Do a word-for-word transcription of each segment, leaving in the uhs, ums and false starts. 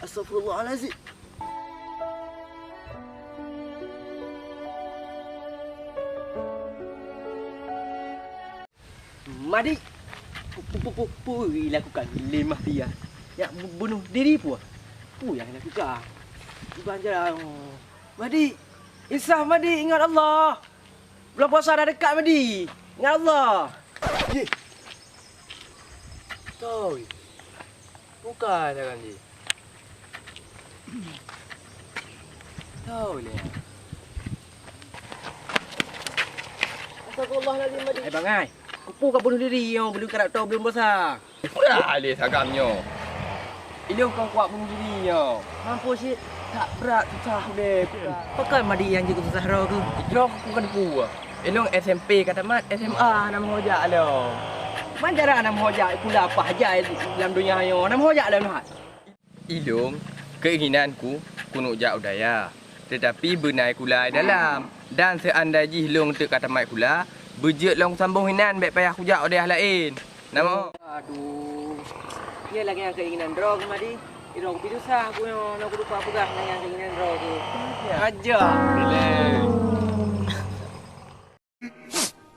Astagfirullahalazim. Madi, pu-, pu-, pu-, pu-, pu-, dilakukan lé mafia. Nyak bu-, bunuh diri pun. Peue nyang dilakukan? Bukan jalan. Madi, insaf Madi, ingat Allah. Bulan puasa dah dekat Madi. Ingat Allah. Yeh. Toi. Bukan jalan jih. Tahu lé. Astagfirullahalazim, Madi. Eh, bangai. Kupu ka bunuh diri nyoe, belum karap tau belum puasa. Pura lé sagam nyoe. Ilong kon kuat bunuh diri nyoe. Mampu cit, tak brat susah udeb. Pakon Madi nyang jeuet susah droe keuh? Droe keuh bukan pu. Ilong S M P ka tamat, S M A hana meuhojak lom. Man cara hana meuhojak, pula apa haja lam donya nyoe, hana meuhojak lom hat. Ilong, keinginanku, keuneuk jak u dayah, teutapi beunai kula i dalam. Dan seuandai jih lôn teuk ka tamat kula, beujeuet lôn sambong inan, bék payah kujak u dayah laén. Nama? Aduh. Nyoe lagée nyang keinginan droe keuh Madi. Droe kupi susah, aku nyoe, nyoe kudupa peugah nyang keinginan droe keuh. Aja.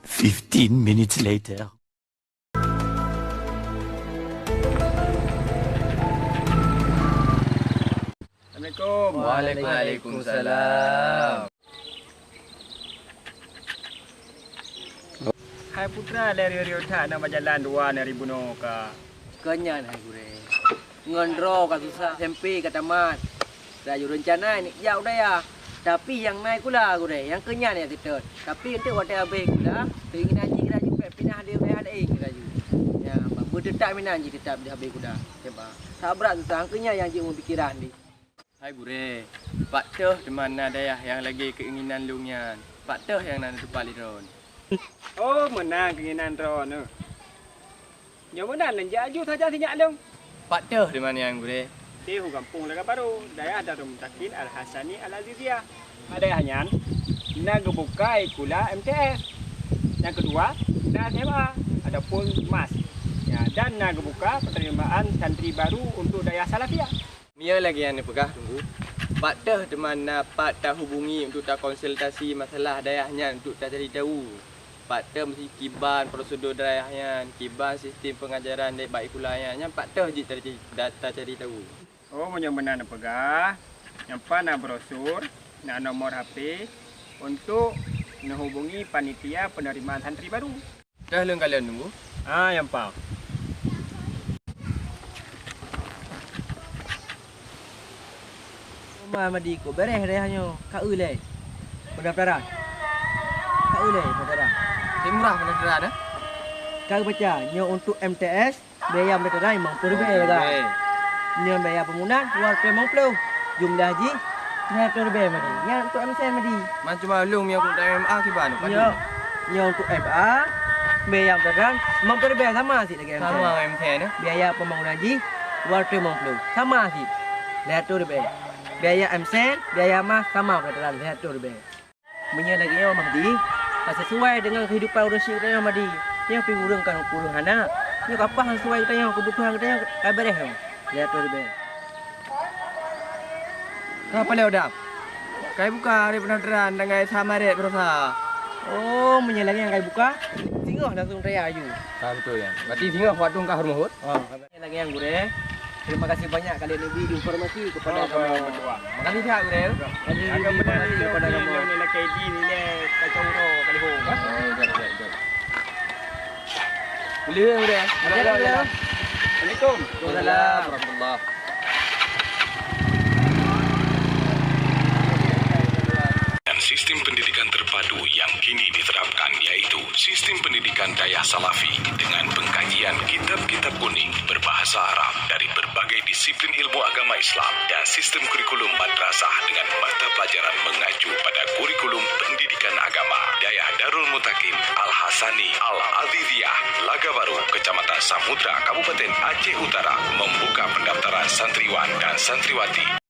Fifteen minutes later. Assalamualaikum. Waalaikumsalam. Hai putra, lé riôh-riôh that na bak jalan dua na ribu noe ka. Keu nyan hai gurée. Ngon droe ka susah, S M P ka tamat. Laju reuncana neuk jak u dayah. Tapi nyang na i kula gurée, nyang keu nyan nyang teutot. Tapi eunteuk watée habéh kula, keinginan jih laju bék pinah lé u dayah laén laju. Nyan, beuteutap inan jih teutap di habéh kula. Sabra susah, keu nyan nyang jeuet meupikiran deh. Hai gurée, pat teuh teuma na dayah nyang lagée keinginan lôn nyan? Pat teuh nyang na teupah lé droen? Oh, meunan keinginan droeneuh. Nyoe meunan lôn jak aju sajan sinyak lôn. Pat teuh teuma nyan gurée? Di hu gampông Laga Barô, dayah Darul Mutakin Al-Hasani Al-Aziziyah. Dayah nyan na geubuka sikula M T S. Nyang keudua, na S M A ataupun mas. Ya, dan na geubuka penerimaan santri baru untuk dayah Salafiyah. Meunyoe lagée nyang neupeugah Teungku, pat teuh teuma na pat tahubungi untuk takonsultasi masalah dayah nyan untuk tacari tahu pat teuh meusi kiban prosedur dayah nyan, kiban sistem peungajaran di bak sikula nyan, nyan pat teuh jeuet tacari, da-, tacari tahu. Oh, meunyoe meunan neupeugah, nyang pat na brosur, na nomor H P untuk neuhubungi panitia penerimaan santri baru. Dah lôn kalon Teungku. Ah, nyang pat. Uma Madi kok bereh dayah nyoe, ka eu lé pendaftaran. Ka eu lé pendaftaran. Cit murah pendaftaran, eh? Ka eu baca, nyoe untuk M T S, biaya pendaftaran limong ploh ribèe, kan? Nyoe biaya bangunan, dua ratus limong ploh. Jumlah jih, Seratus ribèe Madi. Nyan untuk M S N Madi. Man cuma lôn nyang untuk M A kiban, Pak? Nyoe, nyoe untuk M A, biaya pendaftaran, limong ploh ribèe sama cit lagèe M S N. Sama M S N, eh? Biaya pembangunan jih, dua ratus limong ploh. Sama cit. Lhèe reutôh ribèe. Biaya M S N, biaya mas sama pendaftaran, lhèe reutôh ribèe. Meunyoe lagèe nyoe Mahdi, ka sesuai dengan kehidupan ureueng syik geutanyoe Mahdi. Nyoe pih ureueng kan ureueng hana. Nyoe ka paih sesuai geutanyoe, kebutuhan geutanyoe ka beureh nyoe. Lhèe reutôh ribèe. Ka palèe udap. Kai buka hari pendaftaran dan kai samaret berusaha. Oh, meunyoe lagèe nyan kai buka, singoh langsung taya aju. Ah, betul ya. Berarti singoh waktu ka horeuh. Ah. Lagèe nyan gurèe. Terima kasih banyak kalian beri informasi kepada kami. Makasih sihat gurèe. Kami beri informasi kepada kamu. Ni lagi di ni le kacau ro kali ho. Boleh gurèe. Assalamualaikum. Waalaikumsalam warahmatullah. Dan sistem pendidikan terpadu yang kini diterapkan, yaitu sistem pendidikan Dayah Salafi dengan pengkajian kitab-kitab kuning berbahasa Arab dari berbagai disiplin ilmu agama Islam dan sistem kurikulum madrasah dengan mata pelajaran mengacu pada kurikulum pendidikan agama. Dayah Darul Mutakin Al-Hasani Al-Aziziyah, Laga Baru, Kecamatan Samudra, Kabupaten Aceh Utara, membuka pendaftaran santriwan dan santriwati.